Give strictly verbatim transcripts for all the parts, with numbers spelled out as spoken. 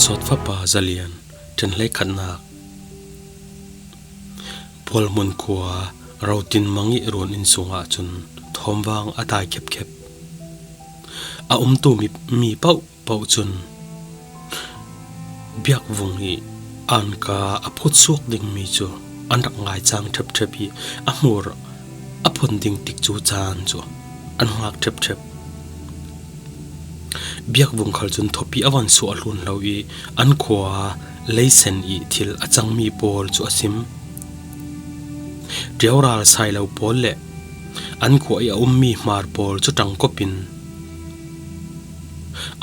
Sawt fapa zalian, ṭhen hleikhatnak. Bualhmun khua Rotinmang ih ruan inn sungah cun thawmvang a tai khepkhep. A umtu mi, mi paohpaoh cun biakvung ih anka a phutsuak dingmi cu an rak ngaicang ṭhepṭhep ih a hmur a phun ding tikcu caan cu an ngak ṭhepṭhep. Biakvung khal cun thawpi a van suah hlun hlo ih an khua leisen ih thil a cangmi pawl cu a sim. Ṭiaural sailo pawl le an khua ih a ummi hmar pawl cu ṭangkop in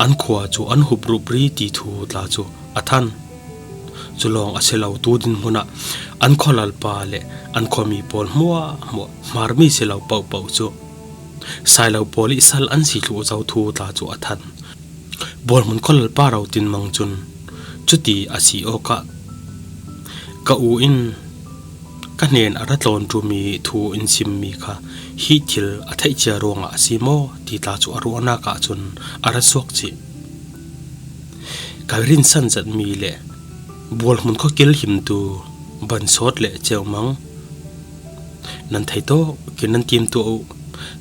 an khua cu an hup rupri ti thu tla cu a than. Cu lawng a si lo, tu dinhmun ah an khualalpa le an khuami pawl hmuahhmuah hmarmi si lo pohpoh cu sailo pawl ih sal an si thluh zo thu tla cu a than. Bualhmun khualalpa Rotinmang cun cuti a si awkah ka u in ka hnen a ra tlawn ṭummi thu in simmi kha hi thil a theih cia ruangah a si maw ti tla cu a ruahnak ahcun a ra suak cih. Kan rinsan zetmi le Bualhmun khuakil himtu Bansawt le Ceuhmang nan thei tawkin nan timtuah uh.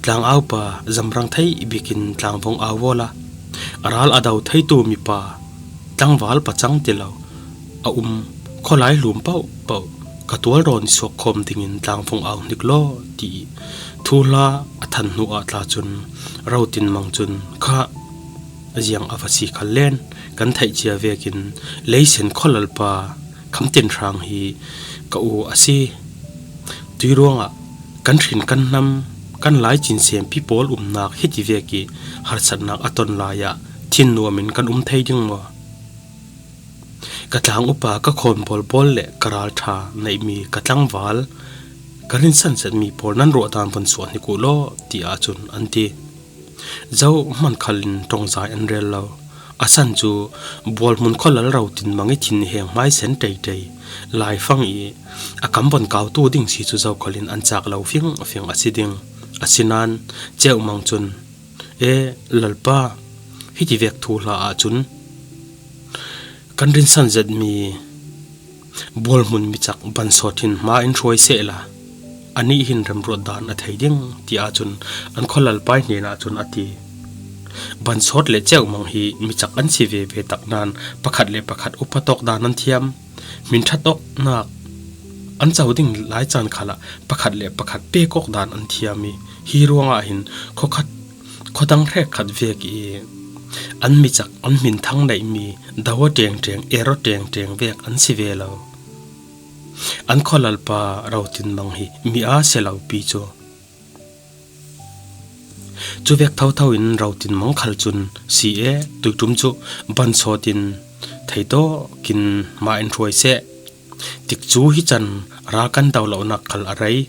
Tlangaupa zamrang thei bikin tlangvung au awla a ral a do theitu mipa tlangval pacang ti lo a um khualai hlum pohpoh ka tualrawn ih suak khawm dingin tlangvung au hnik law ti ih thuhla a than hnuah tla cun Rotinmang cun kha ziang a va si khal len kan theih cia vekin leisen khualalpa Khamtin Hrang hi ka u a si. Tui ruangah kan hrin kan hnam kan lai cin sempi pawl umnak hiti vek ih harsatnak a ton lai ah thin nuam in kan um thei ding maw? Ka tlang upa, ka khawn bawlbawl le ka ralṭha neihmi ka tlangval, ka rinsan zetmi pawl nan ruah dan vun suah hnik uh law, ti ahcun an ti. Zohman khal in ṭongzai an rel lo. A san cu Bualhmun khualal Rotinmang ih thinheng hmaisen ṭeiṭei laifang ih a kam vun kautu ding si cu zokhal in an cak lo fingfing a si ding. Asinain Ceuhmang cun, "E, Lalpa, hiti vek thuhla ahcun kan rinsan zetmi Bualhmun micak Bansawt hin hma in hruai sehla, anih hin remruat dan a thei ding," ti ahcun an khualalpa ih hnenah cun a ti. Bansawt le Ceuhmang hi micak an si veve tak nain pakhat le pakhat upatawk dan an thiam. Hminṭhat awknak an co ding lai caan khalah pakhat le pakhat pek awk dan an thiam ih, hi ruangah hin khuakhat, khuadang hrekkhat vek ih an micak an hminthang neihmi do aw ṭengṭeng, er aw ṭengṭeng vek an si ve lo. An khualalpa Rotinmang hi mi aa si lopi cu. Cuvek thotho in Rotinmang khal cun, "Si e, tuiṭum cu Bansawt in theitawkin hma in hruai seh. Tikcu hi can ral kan do lonak khal a rei.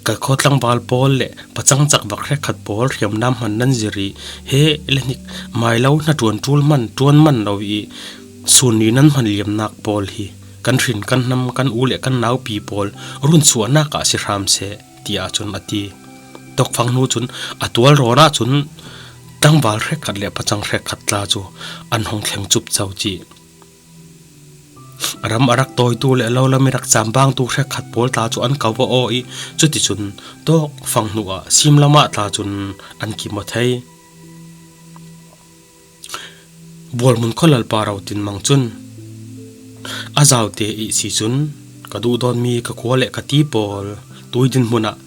Ka khawtlangval pawl le pacang cakvak hrekkhat pawl hriamnam hman nan zir ih he le hnik mai lo hna ṭuan ṭul hman ṭuan man lo ih sun ni nan hman liamnak pawl hi kan hrin kan hnam kan u le kan naupi pawl runsuahnak ah si hram seh," ti ahcun a ti. Tawkfang hnu cun a tualrawn ahcun tlangval hrekkhat le pacang hrekkhat tla cu an hung thleng cup co cih. Ram a rak tawitu le lo lam ih rak cambangtu hrekkhat pawl tla cu an ko aw ih cuticun tawkfang hnuah simlam ah tla cun an kim aw thei. Bualhmun khualalpa Rotinmang cun, "A zaute ih si cun ka duhdawtmi ka khua le ka ti pawl tui dinhmun ah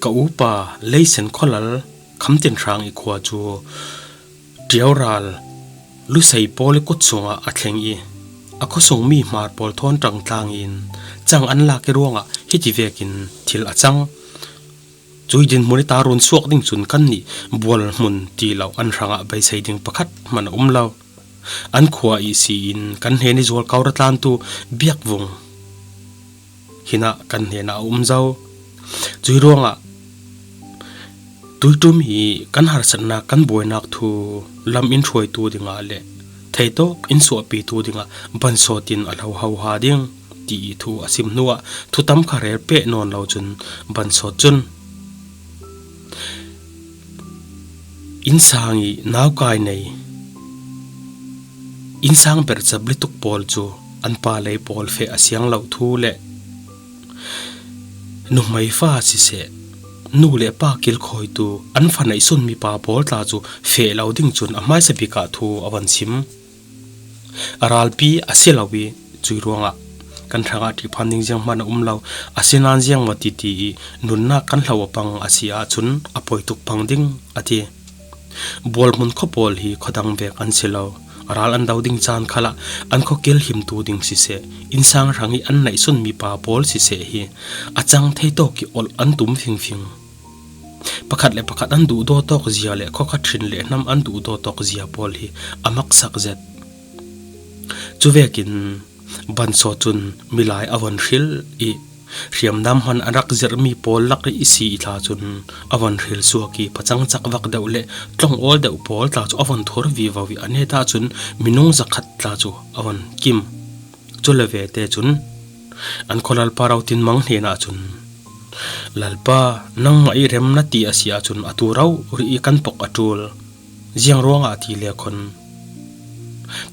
ka upa Leisen khualal Khamtin Hrang ih khua cu ṭiaural lusei pawl ih kut sungah a thleng ih a khuasungmi hmar pawl thawn ṭangtlang in cang an lak ih ruangah hiti vekin thil a cang. Cui dinhmun ih tarun suak ding cun kannih Bualhmun ti lo an hrangah beisei ding pakhat hman a um lo. An khua ih si in kan hnen ih zual ko ra tlantu biakvung hinah kan hnenah a um zo. Cui ruangah tuiṭum hi kan harsatnak, kan buainak thu lam in hruaitu dingah le theitawk in suahpitu dingah Bansawt in a lo hoha ding," ti ih thu a sim hnuah thutam kha rel peh nawn lo cun Bansawt cun, "Innsang ih naukai nei Innsang ber chap lutuk pawl cu an pa lei pawl feh a siang lo thu le nuhmei fa siseh, nu le pa kilkhawitu an fa neihsun mipa pawl tla cu feh lo ding cun a hmaisa bik ah thu a van sim. A ralpi a si lo i, cui ruangah kan hrangah ṭihphan ding zianghman a um lo, asinain ziangmaw titi i nunnak kan hlo a pang a si ahcun a poi tuk pang ding a ti. Bualhmun khua pawl hi khuadang vek an si lo. Ral an do ding caan khalah an khua kilhimtu ding siseh, innsang hrang i an neihsun mipa pawl siseh hi a cang thei tawk i olh an tum fingfing. Pakhat le pakhat an duhdaw tawk zia le khuakhat hrin le hnam an duhdaw tawk zia pawl hi a maksak zet. Cuvekin Bansawt cun milai a von hril i, hriamnam hman a rak zirhmi pawl lak i si i tla cun a von hril suak i, pacang cak vak deuh le tlongawl deuh pawl tla cu a von thur vivo i, a net ahcun minung zakhat tla cu a von kim. Cu le vete cun an khualalpa Rotinmang hnenah cun, "Lalpa, nangmah i rem na ti a si ahcun atu rori i kan pok a ṭul. Ziang ruangah ti le khun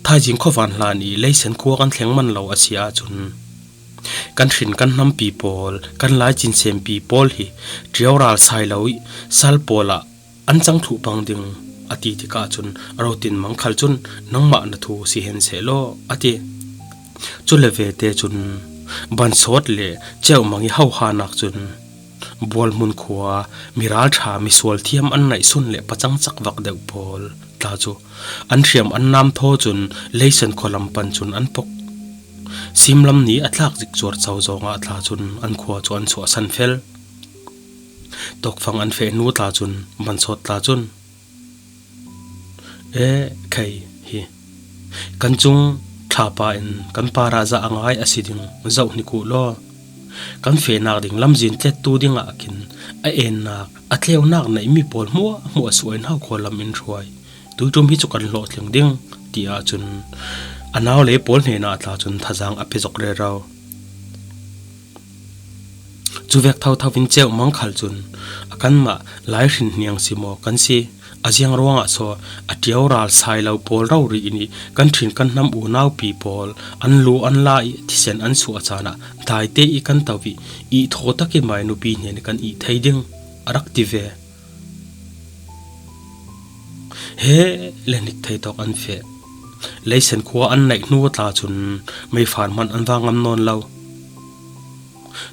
thaizing khuavan hlan i leisen khua kan thleng man lo a si ahcun kan hrin kan hnampi pawl, kan laicinsempi pawl hi ṭio ral sai lo i sal pawl ah an cang thluh pang ding," a ti tikah cun Rotinmang khal cun, "Nangmah na thu si hen sehlaw," a ti. Cu le vete cun Bansawt le Ceuhmang i hohanak cun Bualhmun khua miralṭha misual thiam an neihsun le pacang cak vak deuh pawl tla cu an hriam an nam thaw cun leisen khua lam pan cun an pok. Simlam ni a tlak zik cuar co zongah tla cun an khua cu an suahsan fel. Tawkfang an feh hnu tla cun Bansawt tla cun, "E, khei hi kan cung thlapa in kan parah zah a ngai a si ding zoh hnik uh law, kan fehnak ding lamzin tlettu dingah khin a ennak a tleunak neihmi pawl hmuahhmuah suah in hau khua lam in hruai. Tuiṭum hi cu kan hlawhtling ding," ti ahcun a nau lei pawl hnenah tla cun thazaang a pe zok rero. Cuvek thotho in Ceuhmang khal cun, "A kanmah laihrin hniang si maw kan si? A ziang ruangah saw a ṭio ral sai lo pawl rori in i kan ṭhin kan hnam unaupi pawl an lu an la i thisen an suah caan ah daite i kan to i, ihthaw tak i mai nupi hnen i kan ih thei ding a rak ti ve. He le hnik thei tawk an feh. Leisen khua an neih hnu tla cun meifar hman an vang ngam nawn lo."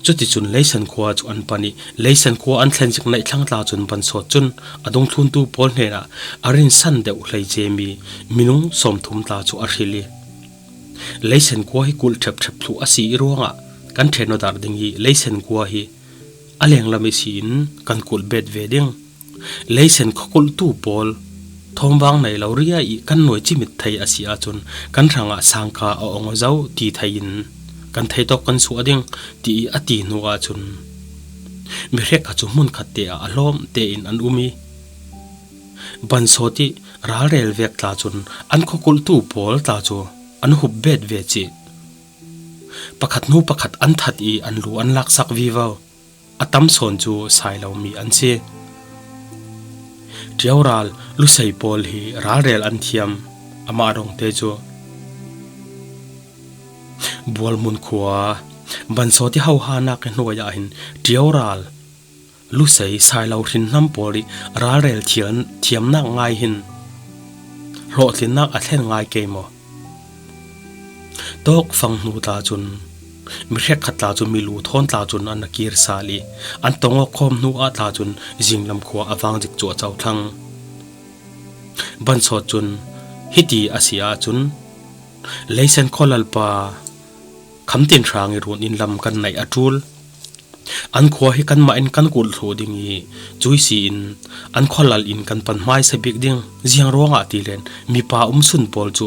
Cuticun leisen khua cu an pan i leisen khua an thlen zik neih thlang tla cun Bansawt cun a dungthluntu pawl hnenah a rinsan deuh hleicemi minung sawmthum tla cu a hril i, "Leisen khua hi kulh ṭhepṭhep thluh a si i ruangah kan ṭhen aw darh ding i leisen khua hi a lenglam i si in kan kulh bet ve ding. Leisen khuakulhtu pawl thawmvang nei lo ria i kan nuai cimit thei a si ahcun kan hrangah sangka a ong aw zo ti thei in kan theitawk kan suah ding," ti i a ti hnu ahcun mi hrekkhat cu hmunkhat te ah a hlawm tein an um i, Bansawt i ralrel vek tla cun an khuakulhtu pawl tla cu an hup bet ve cih. Pakhat hnu pakhat an that i an lu an laksak vivo. A tam sawn cu sai lomi an si. Ṭio ral lusei pawl hi ralrel an thiam, amah dongte cu. Bualhmun khua Bansawt i hohanak i hnuai ah hin ṭio ral lusei sai lo hrin hnam pawl i ralrel thial-, thiamnak ngai hin hlawhtlinnak a thlen ngai kei maw? Tawkfang hnu tla cun mi hrekkhat tla cu mi lu thawn tla cun an a kir sal i an tong awk khawm hnu ah tla cun zinglam khua a vang zik cuah co thlang. Bansawt cun, "Hiti a si ahcun leisen khualalpa Khamtin Hrang i run in lam kan neih a ṭul. An khua hi kanmah in kan kulh thluh ding i, cui si in an khualal in kan pan hmaisa bik ding. Ziang ruangah ti len mipa um sun pawl cu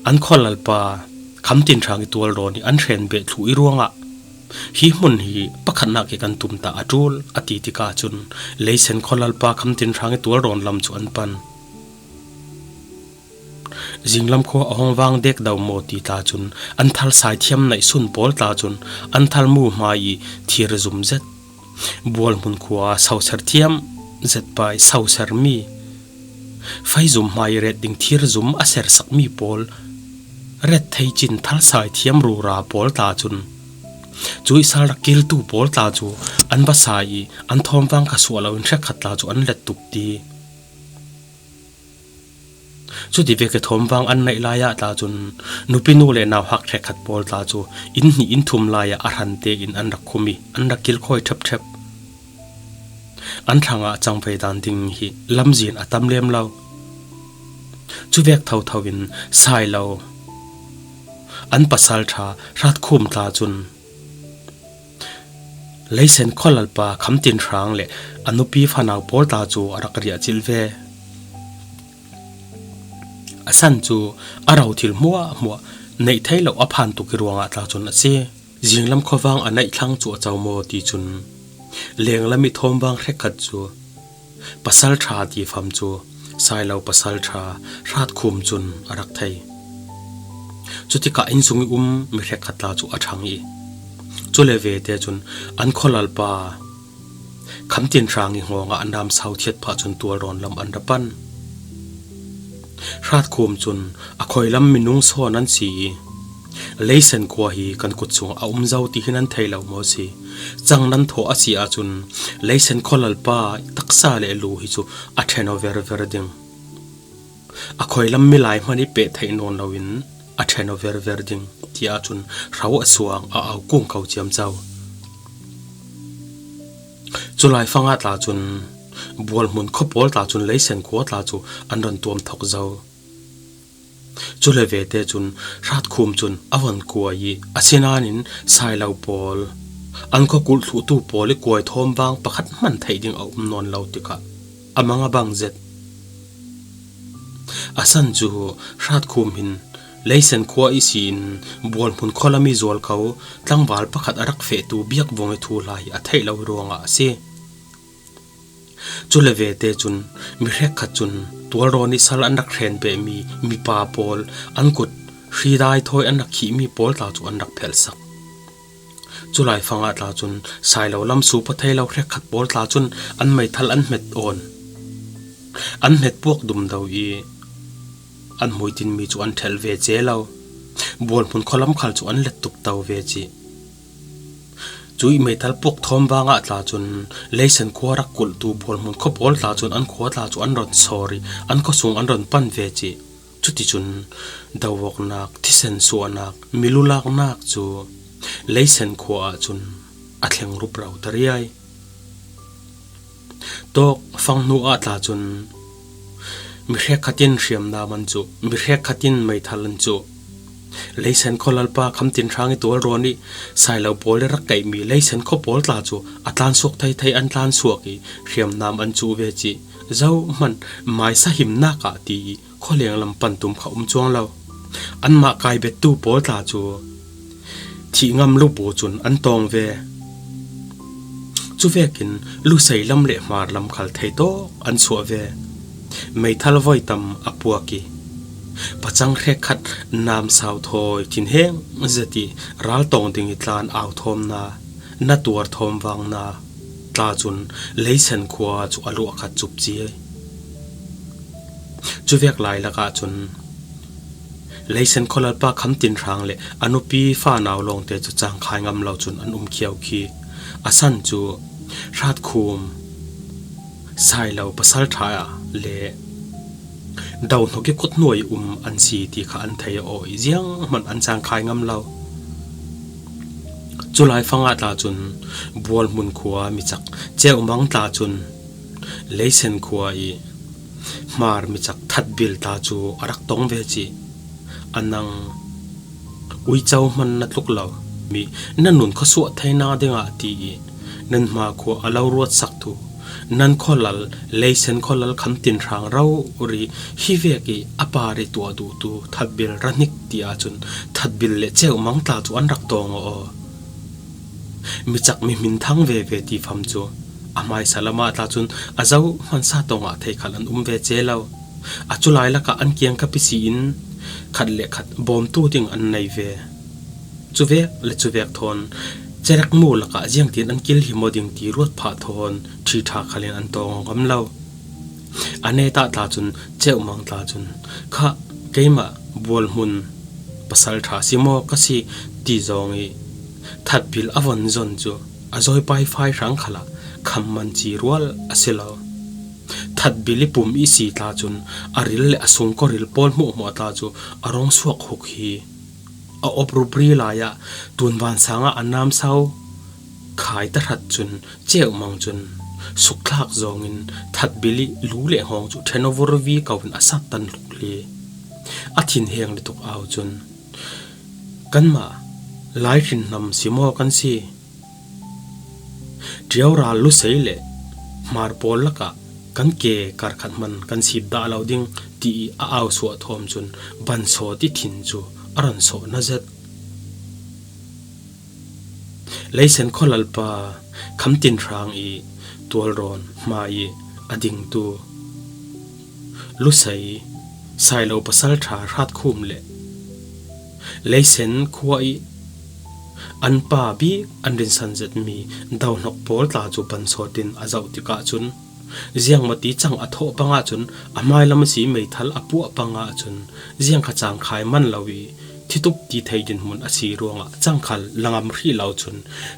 an khualalpa Khamtin Hrang i tualrawn i an hren beh thluh i ruangah hi hmun hi pakhatnak i kan tum ta a ṭul," a ti tikah cun leisen khualalpa Khamtin Hrang i tualrawn lam cu an pan. Zinglam khua a hong vang dek do maw ti tla cun an thal sai thiam neih sun pawl tla cun an thal mu hmai i thir zum zet. Bualhmun khua soser thiam zet pai soser mi, faizum hmai i ret ding thir zum a ser sak mi pawl ret thei cin thal sai thiam rura pawl tla cun, cuih sal rak kiltu pawl tla cu an va sai i an thawmvang kha suah loin hrekkhat tla cu an let tuk ti. Cuti vek i thawmvang an neih lai ah tla cun nupi nu le nauhak hrekkhat pawl tla cu inn hnih inn thum lai ah a hran tein an rak khum i an rak kilkhawi ṭhepṭhep. An hrangah cangvei dan ding hi lamzin a tam lem lo. Cuvek thotho in sai lo an pasalṭha Hratkhum tla cun Leisen khualalpa Khamtin Hrang le a nupi fanau pawl tla cu a rak riahcilh ve. A san cu a ro thil hmuahhmuah neih thei lo a phan tuk i ruangah tla cun a si. Zinglam khuavang a neih thlang cu a co maw ti cun, lenglam i thawmvang hrekkhat cu pasalṭha ti fam cu sai lo pasalṭha Hratkhum cun a rak thei. Cutikah innsung i um mi hrekkhat tla cu a ṭhang i, cule vete cun an khualalpa Khamtin Hrang i hngawngah a namsau thiat phah cun tualrawn lam an ra pan. Hratkhum cun a khawilam minung sawn an si i, Leisen khua hi kan kut sungah a um zo ti hi nan thei lo maw si? Cang nan thawh a si ahcun Leisen khualalpa taksa le lu hi cu a ṭhen aw verver ding. A khawilam milai hmanh i peh theih nawn loin a ṭhen aw verver ding, tiah cun hro a suang, a au kung ko ciamco. Culai fangah tla cun Bualhmun khua pawl tla cun Leisen khua tla cu an ron tuam thok zo. Cule vete cun Hratkhum cun a von kuai i, asinain sai lo pawl an khua kulh thluhtu pawl i kuai thawmvang pakhat hman theih ding a um nawn lo tikah a mang a bang zet. A san cu Hratkhum hin Leisen khua ihsin Bualhmun khualam i zual ko tlangval pakhat a rak fehtu biakvung i thuhla hi a theih lo ruangah a si. Cule vete cun mi hrekkhat cun tualrawn i sal an rak hren pehmi mipa pawl an kut hridai thawi an rak khihmi pawl tla cu an rak phelhsak. Culai fangah tla cun sai lo lam supa thei lo hrekkhat pawl tla cun an meithal an hmet awn, an hmet puak dumdo i an hmuitinmi cu an ṭhelh ve ce lo. Bualhmun khualam khal cu an let tuk to ve cih. Cuih meithal puak thawmvang ah tla cun Leisen khua rak kulhtu Bualhmun khua pawl tla cun an khua tla cu an ron sawr i an khuasung an ron pan ve cih. Cuticun doawknak, thisen suahnak, milulaknak cu Leisen khua ah cun a thleng rup ro ta riai. Tawk fang hnu ah tla cun mi hrekkhat in hriamnam an cuh, mi hrekkhat in meithal an cuh. Leisen khualalpa Khamtin Hrang i tualrawn i sai lo pawl i rak kaihmi Leisen khua pawl tla cu a tlansuak thei thei an tlansuak i hriamnam an cuh ve cih. Zohhmanh maisa himnak ah ti i khualeng lam pan tum kha um cuang lo. Anmah kai bettu pawl tla cu thih ngam lo bu cun an tawng ve. Cuvekin lusei lam le hmar lam khal thei tawk an chuah ve. Meithal voi tam a puak i pacang hrekkhat namsau thawi thinheng zet i raltawng ding i tlan au thawmna, na tuar thawmvangna tla cun Leisen khua cu a luah khat cup ci. Cuvek lai lakah cun Leisen khualalpa Khamtin Hrang le a nupi fanau lawngte cu cangkhai ngam lo cun an um khiau khi. A san cu Hratkhum, sai lo pasalṭha le dohnuk i kut hnuai um an si ti kha an thei aw i zianghmanh an cangkhai ngam lo. Culai fangah tla cun Bualhmun khua micak Ceuhmang tla cun Leisen khua i hmar micak Thatbil tla cu a rak tong ve cih. A nang uico hman na tluk lo mi na nun khuasuah theinak dingah ti i nan hma khua a lo ruatsaktu nan khualal Leisen khualal Khamtin Hrang rori hi vek i a par i tuah duhtu Thatbil rahnik ti ahcun Thatbil le Ceuhmang tla cu an rak tawng aw. Micak mi hmin thang veve ti fam cu a hmaisa lamah tla cun a zohhmanh sa tongah thei khal an um ve ce lo. A culai lakah an kiangkap ihsi in khat le khat bawmtu ding an nei ve. Cuvek le cuvek thawn cerek mu lakah ziangtin an kil hi maw ding ti ruat phah thawn ṭhiṭha khalin an tawng aw ngam lo. A netah tla cun Ceuhmang tla cun kha keimah Bualhmun Pasalṭha si maw ka si ti zawng i thatbil a von zon chu a zawipai fai hrang khalah kham man chi rual a si lo. Thatbil i pum i si tla chun a ril leh a sungkaw ril pawl hmuahhmuah tla chu a rawng suak huk hi. A awp rubri laiah tun vansangah a namsau khai ta hrat chun cheuh mang chun sukthlak zawngin thatbil i lu leh nghawng chu ṭhen a vur vi koin a sat tan hluk hli. A thinheng lutuk au chun, kanmah lai hrinhnam si maw kan si? Ṭiau ral Lusei leh Hmar pawl lakah kan ke kar khat hman kan sip dah lo ding, ti i a au suah thawm chun Bansawt i thin chu a rawn sawh na zet. Leisen khawlalpa Khamtinhrang i tualrawn hma i a dingtu Lusei, Sailo pasalṭha Hratkhum leh Leisen khua i an pa bik an rinsan zet mi Dohnawk pawl tla chu Bansawtin a zauh tikah chun, ziangmati chang a thawh pangah chun a hmai lam a si meithal a puah pangah chun ziang kha changkhai man lo i thitup ti thei dinhmun a si ruangah changkhal la ngam hrih lo chun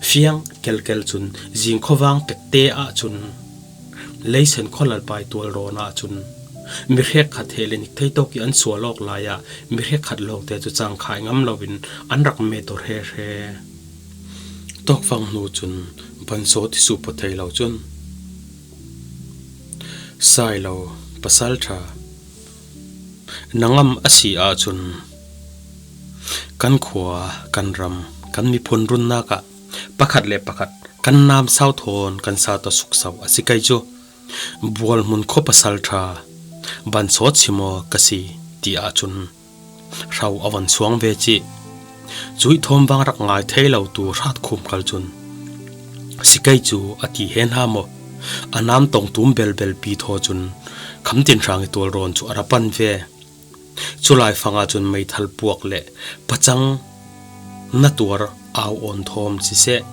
fiang kelkel chun zing khawvang pekte ah chun Leisen khawlalpa i tualrawn ah chun mi hrekkhat heh leh nik thei tawk i an sual awk laiah mi hrekkhat lawngte chu changkhai ngam loin an rak met dawr hre hre. Tawkfang hnu chun Bansawt i sup pawh thei lo chun Sailo pasalṭha, nangam a si ah chun kan khua, kan ram, kan miphun runnakah pakhat leh pakhat kan namsau thawn kan sa tawh suksau a si kei chu Bualhmun khaw pasalṭha Bansawt si maw ka si ti ah chun hro a von suang ve chih. Chuih thawm vang rak ngai thei lo tu Hratkhum khal chun, si kei chu a ti hen ha maw? A nam tawng tum belbel pi thaw chun Khamtinhrang i tualrawn chu a ra pan ve. Chulai fangah chun meithal puak leh pachang na tuar au awn thawm siseh,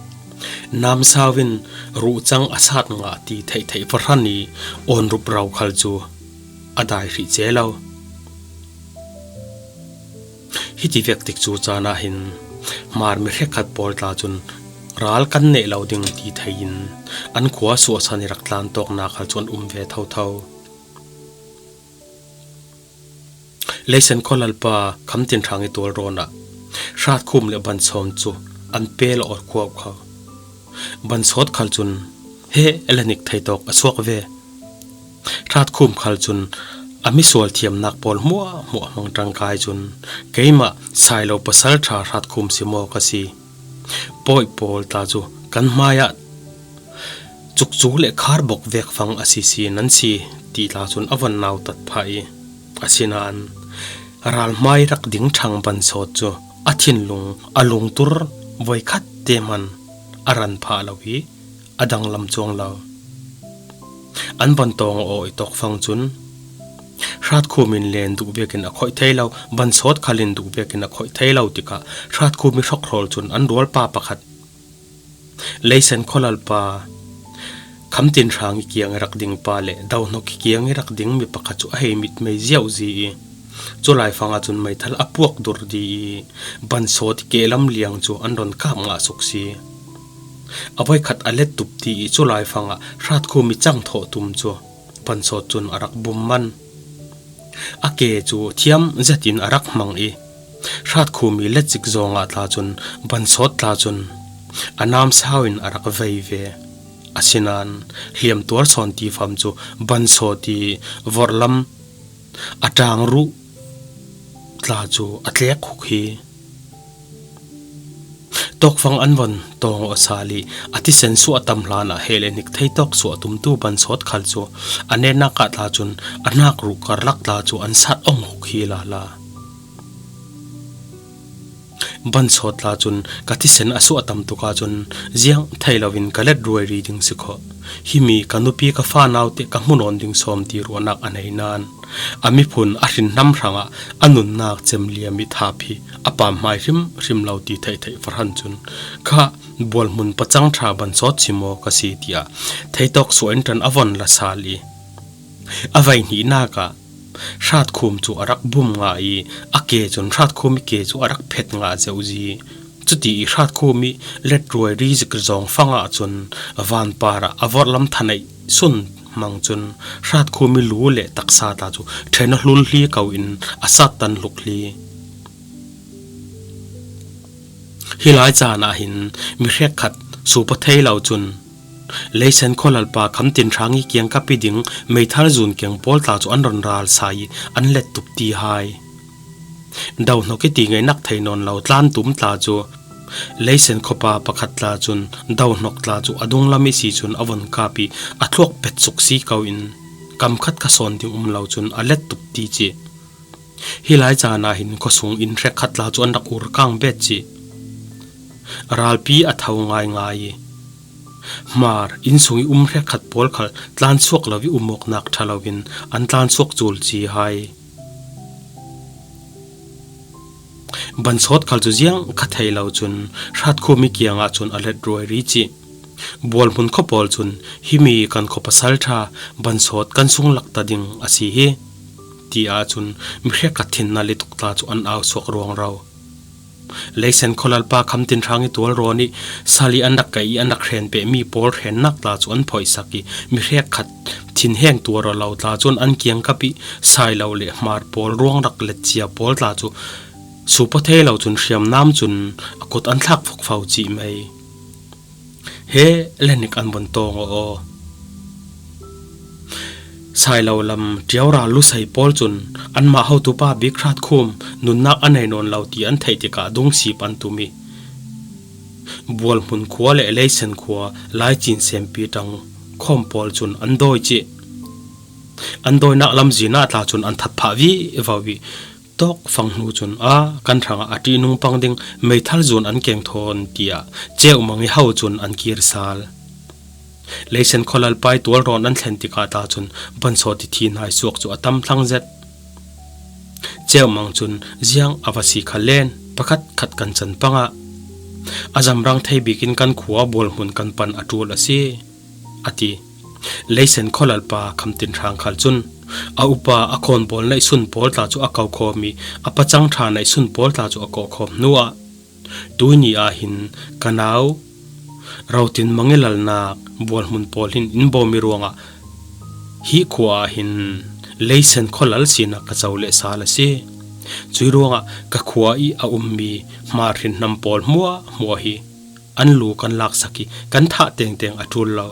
namsauin ruhchang a sat ngah ti theih theih fahran i awn rup rau khal chu a dai hrih che lo. Hiti vek tik chu chanah hin Hmar mi hrekkhat pawl tla chun ral kan neh lo ding ti theiin an khua suahsan i rak tlan tawkna khal chu an um ve tho tho. Leisen khawlalpa Khamtinhrang i tualrawn ah Hratkhum leh Bansawt chu an pel awr khuap kho. Bansawt khal chun he a la nik thei tawk a suak ve. Hratkhum khal chun a misual thiamnak pawl hmuahhmuah hmang ṭangkai chun keimah Sailo pasalṭha Hratkhum si maw ka si? Pawih pawl tla chu kan hmaiah chukchuk leh khar bawk vek fang a si si nan si ti tla chun a von nau tat phah i, asinain ral hmai rak ding ṭhang Bansawt chu a thinlung a lungtur voi khat te hman a ran phah lo i a danglam chuang lo. An von tawng aw i tawkfang chun Hratkhumin len duh vekin a khawih thei lo, Bansawt khalin duh vekin a khawih thei lo tikah Hratkhum i hrawkhrawl chun an rualpa pakhat, Leisen khawlalpa Khamtinhrang i kiang i rak ding pa leh Dohnawk i kiang i rak ding mi pakhat chu a hei mit mei ziauzi i, chulai fangah chun meithal a puak dur di i, Bansawt i kehlam liang chu an rawn kap ngah suk si. A vawikhat a let tup ti i, chulai fangah Hratkhum i chang thawh tum chu Bansawt chun a rak bum man. A ke chu thiam zetin a rak hmang i, Hratkhum i let zik zawngah tla chun Bansawt tla chun a namsauin a rak vei ve. Asinain hliam tuar sawn ti fam chu Bansawt i vawrh lam a ṭang ruh tla chu a tlek huk hi. Tawkfang an von tawng awh sal i, a thisen suah tam hlanah heh leh nik thei tawk suah tumtu Bansawt khal chu a netnakah tla chun a hnak ruh karlak tla chu an sat awng huk hi lala. Bansawt tla chun ka thisen a suah tam tukah chun ziang thei loin ka let ruai ri ding si khawh. Himi ka nupi ka fa naute ka hmu nawn ding sawm ti ruahnak a nei nan, a miphun a hrinhnam hrangah a nunnak chem liam i thap hi a pam hmai hrim hrim lo ti theih theih fahran chun kha Bualhmun pachang ṭha Bansawt si maw ka si tiah theitawk suah in ṭan a von la sal i, a vei hnihnak ah Hratkhum cu a rak bum ngah i a ke cun hratkhum i ke cu a rak phet ngah zeuh zi. Cuti i hratkhum i letruai ri zik zawng fangah cun vanpar ah a vorhlam thaneih sun hmang cun hratkhum i lu le taksa tla cu ṭhen a hlul hli ko in a sattan hluk hli. Hi lai caan ah hin mi hrekkhat supa thei lo cun Leisen khualalpa Khamtin Hrang i kiangkap i ding meithal zun keng pawl tla cu an ron ral sa i an let tup ti hai. Dohnok i ti ngeinak thei nawn lo tlantum tla cu Leisen khuapa pakhat tla cun dohnok tla cu a dunglam i si cun a von kap i a thluak pet suk si ko in kam khat kha sawn ding um lo cun a let tup ti cih. Hi lai caan ah hin khuasung in hrekkhat tla cu an rak ur kang bet cih. Ralpi a tho ngaingai i Hmar innsung i um hrekkhat pawl khal tlansuak lo i um awknak ṭha lo in an tlansuak cul ci hai. Bansawt khal cu ziang kha thei lo cun hratkhum i kiangah cun a let ruai ri cih. Bualhmun khuapawl cun himi kan khua pasal ṭha Bansawt kan sung lakta ding a si hi, ti ahcun mi hrekkhat thinna le tukta cu an au suak ruangro. Leisen khualalpa Khamtin Hrang i tualrawn i sal i an rak kaih i an rak hrenpehmi pawl hrennak tla cu an phoihsak i mi hrekkhat thinheng tuar aw lo tla cun an kiangkap i sai lo le hmar pawl ruang rak letcia pawl tla cu supa thei lo cun hriamnam cun a kut an thlak fokfo cih mai. He le nik an von tawng aw aw. Sai lo lam ṭiaura lusei pawl cun anmah hotupa bik hratkhum nunnak a nei nawn lo ti an theih tikah dungsip an tum i Bualhmun khua le Leisen khua laicin sempi ṭang khawm pawl cun an dawi cih. An dawinak lamzin ah tla cun an that phah vivo i tawk fang hnu cun a kan hrangah a ṭihnung pang ding meithal zun an keng thawn tiah Ceuhmang i ho cun an kir sal. Leisen khualalpa i tualrawn an thlen tikah tla cun Bansawt i thi hnai suak cu a tam thlang zet. Ceuhmang cun ziang a va si kha len pakhat khat kan can pangah a zamrang thei bikin kan khua Bualhmun kan pan a ṭul a si, a ti. Leisen khualalpa Khamtin Hrang khal cun a upa a khawnbawl neihsun pawl tla cu a ko khawm i a pacang ṭha neihsun pawl tla cu a kawh khawm hnuah tuini ah hin ka nau Rotin Mang i lalnak Bualhmun pawl hin in bawm i ruangah hi khua ah hin Leisen khualal sinak ka co le sal a si. Cui ruangah ka khua i a ummi hmar hrinhnam pawl hmuahhmuah hi an lu kan laksak i kan thah tengteng a ṭul lo.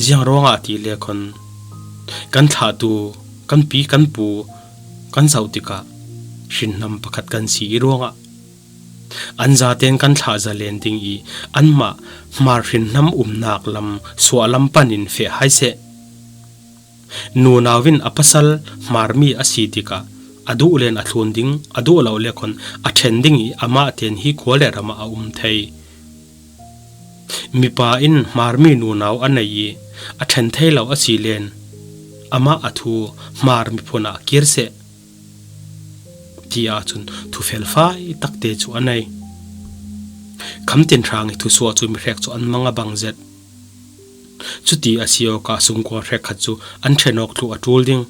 Ziang ruangah ti le khon kan thlahtu kan pi kan pu kan zoh tikah hrinhnam pakhat kan si i ruangah an zaten kan thlah zalen ding i anmah hmar hrinhnam umnak lam suahlam panin feh hai seh. Nunau in a pasal hmarmi a si tikah a duh len a thlun ding, a duh lo le khon a ṭhen ding i amah tein hi khua le ramah a um thei. Mipa in hmarmi nunau a nei i a ṭhen thei lo a si len amah a thu hmar miphun ah kir seh, ti ahcun thu felfai takte cu a nei. Khamtin Hrang i thusuah cu mihrek cu an mang a bang zet. Cuti a si awkah sungkual hrekkhat cu an ṭhen awk thluh a ṭul ding.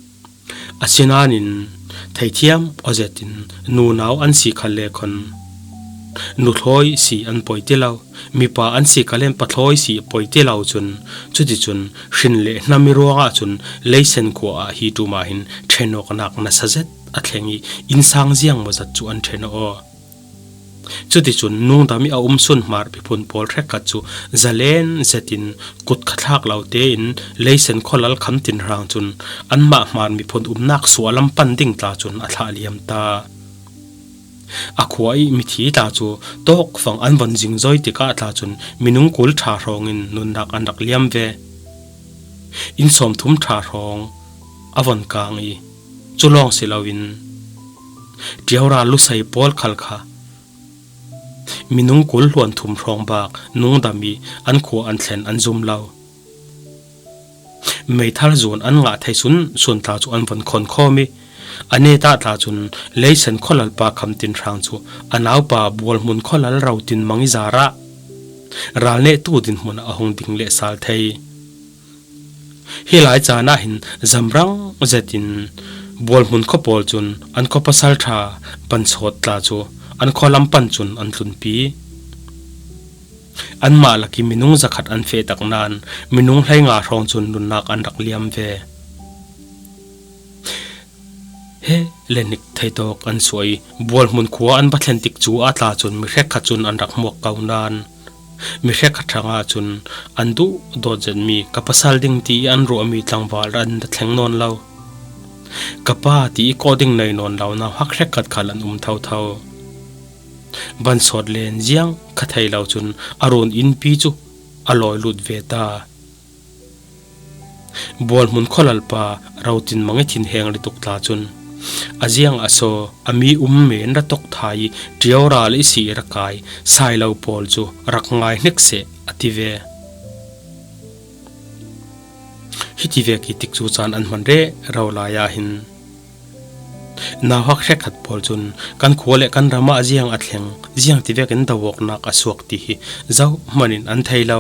Asinain theithiam aw zetin nunau an si khal le khon nuthlawi si an poi ti lo, mipa an si khal le pathlawi si a poi ti lo cun, cuticun hrin le hnam i ruangah cun Leisen khua ah hi ṭum ah hin ṭhen awknak nasa zet a thleng i innsang ziang maw zat cu an ṭhen aw. Cuticun nungdam i a um sun hmar miphun pawl hrekkhat cu zalen zetin kut kha thlak lo tein Leisen khualal Khamtin Hrang cun anmah hmar miphun umnak suahlam pan ding tla cun a thlah liam ta. A khua i mithi tla cu tawkfang an von zingzoi tikah tla cun minung kul ṭha hrawngin nunnak an rak liam ve. Inn sawmthum ṭha hrawng a von kang i cu lawng si loin ṭiaura lusei pawl khal kha minung kul hluan thum hrawng bak nungdam i an khua an thlen an zum lo. Meithal zun an ngah thei sunsun tla cu an von khon khawm i a netah tla cun Leisen khualalpa Khamtin Hrang cu a naupa Bualhmun khualal Rotin Mang i zarah ral nehtu dinhmun ah a hung ding le sal thei. Hih lai caan ah hin zamrang zetin Bualhmun khua pawl cun an khua pasal ṭha Bansawt tla cu an khua lam pan cun an tlunpi. Anmah lak i minung zakhat an feh tak nain minung hleinga hrawng cun nunnak an rak liam ve. He le hnik theitawk an suah i Bualhmun khua an va thlen tik cu aa tla cun mi hrekkhat cun an rak hmuak ko nain mi hrekkhat hrangah cun an duh dawt zetmi ka pasal ding ti i an ruahmi tlangval an thleng nawn lo. Ka pa ti i kawh ding nei nawn lo nauhak hrekkhat khal an um thotho. Bansawt len ziang kha thei lo cun a run innpi cu a lawi lut ve ta. Bualhmun khualalpa Rotinmang i thinheng lutuk tla cun a ziang a saw a mi um men ratok thai i ṭio ral i si i ra kai Sailo pawl cu rak ngai hnik seh a ti ve. Hiti vek i tikcu caan an hman rero lai ah hin nauhak hrekkhat pawl cun kan khua le kan ram ah ziang a thleng, ziang ti vekin doawknak a suak ti hi zohman in an thei lo.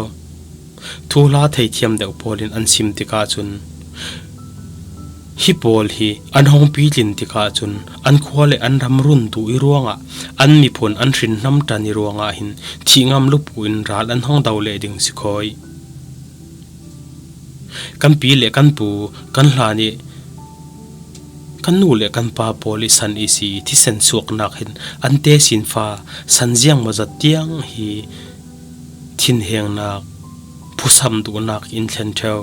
Thuhla theithiam deuh pawl in an sim tikah cun hi pawl hi an hong pitlin tikah cun an khua le an ram run duh i ruangah an miphun an hrinhnam ṭan i ruangah hin thih ngam lupu in ral an hong do leh ding si khawi. Kan pi le kan pu, kan hlan i kan nu le kan pa pawl i san i si i thisen suaknak hin an te sinfa san ziang maw zat tiang hi thinhengnak, phusam duhnak in thlen ṭheu.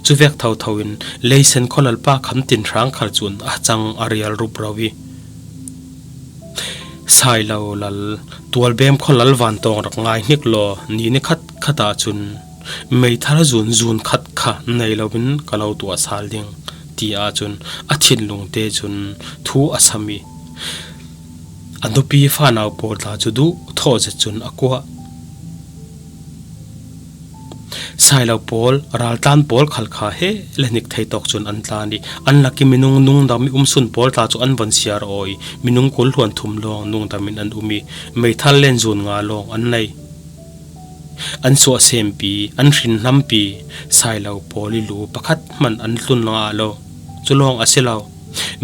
Cuvek thotho in Leisen khualalpa Kham Tin Hrang khal cun a cang a rial rup ro i Sailo lal Tualbem khualal Vantawng rak ngai hnik law ni ni khat khat ah cun meithal zun zun khat kha nei loin ka lo tuah sal ding ti ah cun a thinlung te cun thu a sam i a nupi fanau pawl tla cu duh thawh zet cun a kuah. Sailo pawl, raltlan pawl khal kha he le hnik theitawk cun an tlan i an lak i minung nungdam i umsun pawl tla cu an von siar aw i minung kul hluan thum lawng nungdam in an um i meithal len zun nga lawng an nei. An suahsempi, an hrinhnampi Sailo pawl i lu pakhat hman an tlun nga lo. Cu lawng a si lo.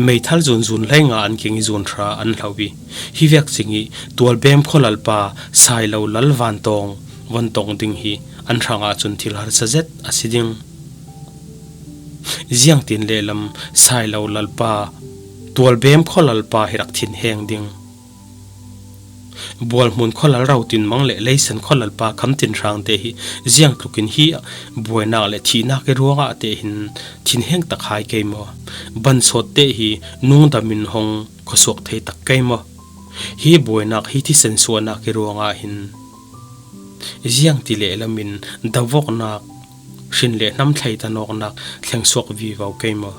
Meithal zun zun hleinga an king i zun hra an hlo i hi vek cing i Tualbem khualalpa Sailo lal Vantawng von tong ding hi an hrangah cun thil harsa zet a si ding. Ziangtin lehlam Sailo lalpa Tualbem khualalpa hi rak thinheng ding. Bualhmun khualal Rotinmang le Leisen khualalpa Kham Tin Hrang te hi ziangtlukin hi buainak le thihnak i ruangah te hin thinheng tak hai kei maw? Bansawt te hi nungdam in hong khuasuak thei tak kei maw? Hi buainak, hi thisen suahnak i ruangah hin ziangti lehlam in davawknak, hrin le hnam thleitan awknak thlengsuak vivo kei maw?